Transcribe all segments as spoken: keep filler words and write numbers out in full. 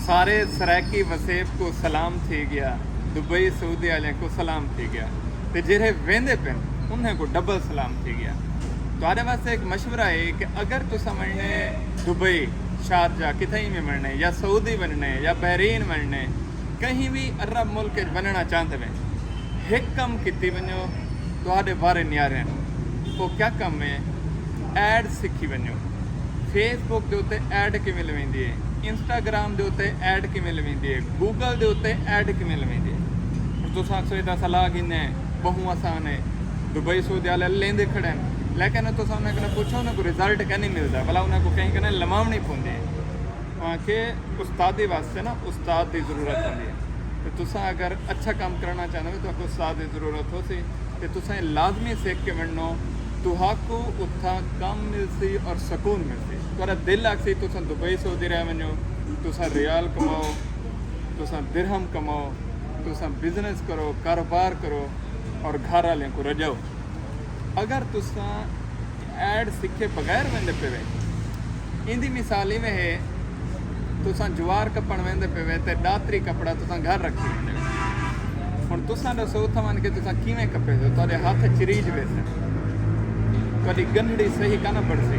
سارے سرائیکی وسیب کو سلام تھی گیا، دبئی سعودی والے کو سلام تھی گیا، تے جیرھے ویندے پن انہیں کو ڈبل سلام تھی گیا۔ تہاڈے واسطے ایک مشورہ ہے کہ اگر تساں ونجنے دبئی، شارجہ، کتھائی میں ونجنے یا سعودی ونجنے یا بحرین ونجنے، کہیں بھی عرب ملک وچ ونجنا چاہندے وے، ہک کم کیتی ونجو، تہاڈے وارے نیارے ہن۔ او کیا کم ہے؟ ایڈ سکھی ونجو۔ فیس بک دے اتے ایڈ کیویں لویندی ہے، انسٹاگرام دے اتے ایڈ کیویں لویندی ہے، گوگل دے اتے ایڈ کیویں لویندی ہے۔ ہن تساں آکھسو اے تاں صلاح گھنے، بہوں آسان ہے، دبئی سعودی والے لیندے کھڑے ہیں، لیکن تساں انہاں کنے پوچھو، انہاں کو رزلٹ کہیں نہیں ملدا، بھلا انہاں کو کہیں کنے لواونی پوندی ہے۔ ہاں کہ استادی واسطے نا استاد دی ضرورت ہوندی ہے۔ تے تساں اگر اچھا کم کرنا چاہندے ہو تو آپ کو استاد دی ضرورت ہو سی، تے تساں یہ لازمی سیکھ کے ونڈنو، تہاکو اتھاں کم مل سی اور سکون مل سی۔ تہاڈا دل آکھ سی تساں دبئی سعودی رہ ونجو، تساں ریال کماؤ، تساں درہم کماؤ، تساں بزنس کرو، کاروبار کرو اور گھر والے کو رجاؤ۔ اگر تساں ایڈ سکھے بغیر ویندے پے وے، ایندی مثال ایویں ہے، تساں جوار کپن ویندے پے وے تے ڈاتری کپڑا تساں گھر رکھی ویندے وے۔ ہن تساں ڈسو اتھاں ون کے تساں کیویں کپے سو، تہاڈے ہتھ چریج ویسن، تہاڈی گنڈھڑی صحیح کانا بڑسی،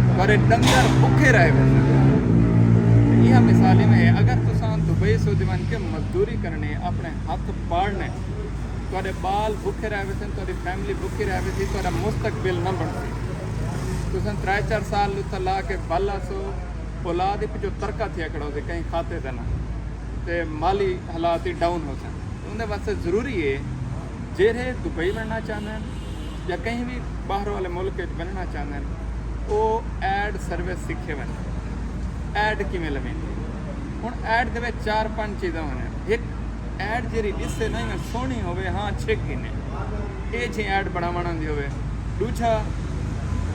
تہاڈے ڈنگر بکھے رہ ویسن۔ تے ایہا مثال ایویں ہے، اگر تساں دبئی سعودی ون کے مزدوری کرنی، اپنے ہتھ پاڑنے، تہاڈے بال بکھے رہ ویسن، تہاڈی فیملی بکھی رہ ویسی، تہاڈا مستقبل نہ بنسی۔ تساں ترے چار سال اتھاں لا کے بل آسو، اولاد ہی پچھو ترکا تھیا کھڑا ہوسی، کہیں کھاتے تے نہ، تے مالی حالات ہی ڈاؤن ہوسن۔ اوندے واسطے ضروری ہے جیرھے دبئی ونجنا چاہندے ہن یا کہیں بھی باہر والے ملک وچ ونجنا چاہندے ہن، او ایڈ سروس سکھے ونجن۔ ایڈ کیویں لویندی؟ ہن ایڈ دے وچ چار پنج چیزاں ہوندیاں۔ ہک، ایڈ جیڑھی ݙسے نہ ایویں سوہݨی ہووے، ہاں چھک گھنے، اے جھیں ایڈ بݨاوݨ آندی ہووے۔ ݙوجھا،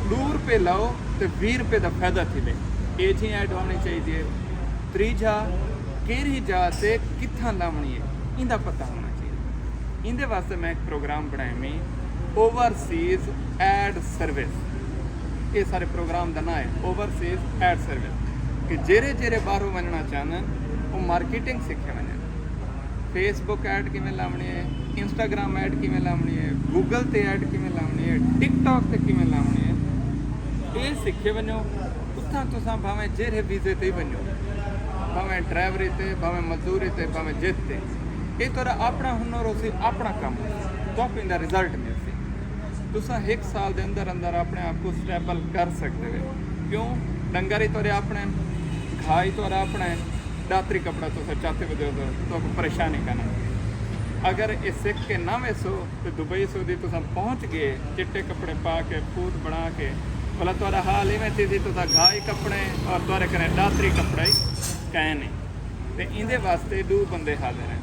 ݙو روپے لاؤ تے ویہہ روپے دا فائدہ تھیوے، اے جھیں ایڈ ہووݨی چاہیدی ہے۔ تریجھا، کیڑھی جاہ تے کتھاں لاوݨی ہے، ایندا پتہ ہووݨا چاہیدے۔ ایندے واسطے میں ہک پروگرام بݨائے میں، اوورسیز ایڈ سروس۔ اے سارے پروگرام دا ناں ہے اوورسیز ایڈ سروس، کہ جیرھے جیرھے ٻاہروں ونڄݨا چاہندن، او مارکیٹنگ سکھے ونڄن۔ فیس بک ایڈ کیویں لاوݨی ہے، انسٹاگرام ایڈ کیویں لاوݨی ہے، گوگل تے ایڈ کیویں لاوݨی ہے، ٹک ٹاک تے کیویں لاوݨی ہے، اے سکھے ونڄو۔ اتھاں تساں بھاویں جیرھے ویزے تے ہی ونڄو، بھاویں ڈرائیوری تے، بھاویں مزدوری تے، بھاویں جت تے، اے تہاݙا اپݨا ہنر ہوسی، اپݨا کم ہوسی، تہاکوں ایندا رزلٹ ملسی۔ تساں ہک سال دے اندر اندر اپݨے آپ کوں سٹیبل کر سڳدے وے۔ کیوں؟ ڈنگر ہی تہاݙے اپݨے ہن، گھا ہی تہاݙا اپݨا ہے، ݙاتری کپڑا تساں چاتے ودے ہو، تہاکوں پریشانی کائنی۔ اگر اے سکھ کے نہ ویسو تے دبئی سعودی تساں پہنچ ڳئے، چٹے کپڑے پا کے، پھوت بݨا کے، بھلا تہاݙا حال ایویں تھیسی تساں گھا ہی کپݨے اور تہاݙے کنے ݙاتری کپڑا ہی کائنی۔ تے ایندے واسطے ݙو بندے حاضر ہن،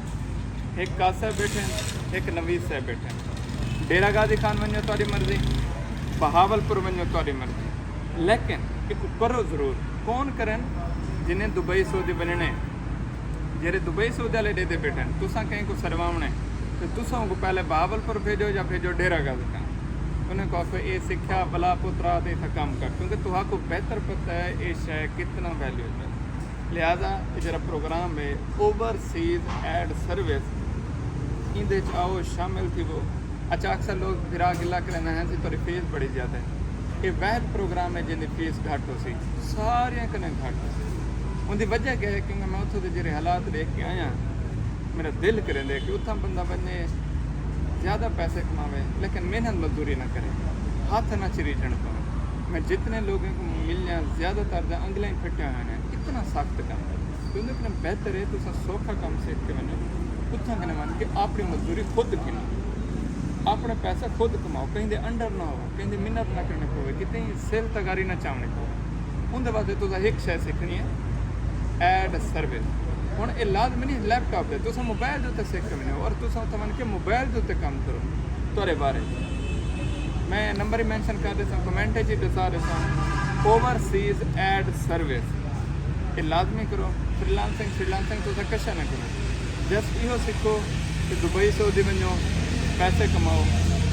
ہک قاضی صاحب ٻیٹھے ہن، ہک نوید صاحب ٻیٹھے ہن۔ ڈیرہ غازی خان ونڄو تہاݙی مرضی، بہاول پور ونڄو تہاݙی مرضی، لیکن ایکوں کرو ضرور۔ کون کرن؟ جنہیں دبئی سعودی ونڄݨے، جیڑھے دبئی سعودی والے ݙیہدے ٻیٹھے ہن، تساں کہیں کوں سݙواوݨے، تے تساں اونکوں پہلے بہاول پور بھیجو یا بھیجو ڈیرہ غازی خان۔ انہیں کوں آکھو، اے سکھیا بلا پترا تے اتھاں کم کر، کیونکہ تہاکوں بہتر پتہ ہے اے شے کتنا ویلیوبل ہے۔ لہذا اے جیڑھا پروگرام ہے اوورسیز ایڈ سروس، ایندے وچ آؤ، شامل تھیوو۔ اچھا، اکثر لوگ بھرا گلہ کریندے ہن سی تہاݙی فیس بڑی زیادہ ہے۔ اے واحد پروگرام ہے جیندی فیس گھٹ ہوسی، ساریاں کنے گھٹ ہوسی۔ اوندی وجہ کیا ہے؟ کیونکہ میں اتھوں دے جیڑھے حالات ݙیکھ کے آیا، میݙا دل کریندے کہ اتھاں بندہ ونڄے، زیادہ پیسے کماوے، لیکن محنت مزدوری نہ کرے، ہتھ نہ چریجݨ پوے۔ میں جتنے لوگوں کو ملیاں، زیادہ تر دے انگلیں پھٹے ہوئے ہیں، اتنا سخت کم ہے۔ کیونکہ اتنا بہتر ہے تساں سوکھا کم سکھ کے ونڄو، اتھاں کنے ونڄ کے اپݨی مزدوری خود گھنو، اپݨے پیسے خود کماؤ، کہیں دے انڈر نہ ہو، کہیں دی منت نہ کرݨی پوے، کتھے سر تگاری نہ چاوݨی پوے۔ اوندے واسطے تساں ہک شے سکھݨی ہے، ایڈ سروس۔ ہݨ اے لازمی نہیں لیپ ٹاپ تے، تساں موبائل دے اتے سکھ کے ونڄو اور تساں اتھاں ونڄ کے موبائل دے اتے کم کرو۔ تہاݙے بارے میں نمبر ہی مینشن کر ݙیساں، کمنٹ وچ ہی ݙسا ݙیساں، اوورسیز ایڈ سروس۔ اے لازمی کرو۔ فری لانسنگ، فری لانسنگ تساں کشا نہ کرو، جسٹ ایہو سکھو کہ دبئی سعودی ونڄو، پیسے کماؤ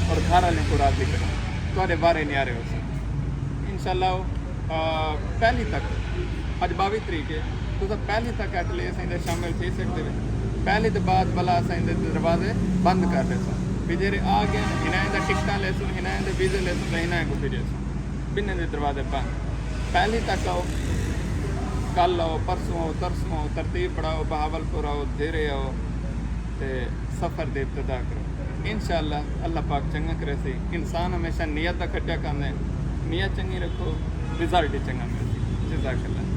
اور گھر والے کو راضی کرو، تہاݙے وارے نیارے ہوسن۔ انشاءاللہ، آ، پہلی تک، اڄ ٻاویہہ تاریخ ہے، تساں پہلی تک ایٹ لیسٹ ایندے شامل تھی سکدے وے۔ پہلی دے بعد بلا اساں ایندے دروازے بند کر ݙیسوں، بھی جیڑھے آ ڳئے ہن، ہنائیں دا ٹکٹاں لیسوں، ہنائیں دے ویزے لیسوں تے ہنائیں کوں بھیڄیسوں۔ ٻنہیں دے دروازے بند۔ پہلی تک آؤ، کل آؤ، پرسوں آؤ، ترسوں آؤ، ترتیب پڑھاؤ، بہاول پور آؤ، دیرے آؤ تے سفر دی ابتدا کرو۔ انشاءاللہ اللہ پاک چنڳا کریسی۔ انسان ہمیشہ نیت دا کھٹیا کھاندے۔ نیت چنڳی رکھو، رزلٹ ہی چنڳا ملسی۔ جزاک اللہ۔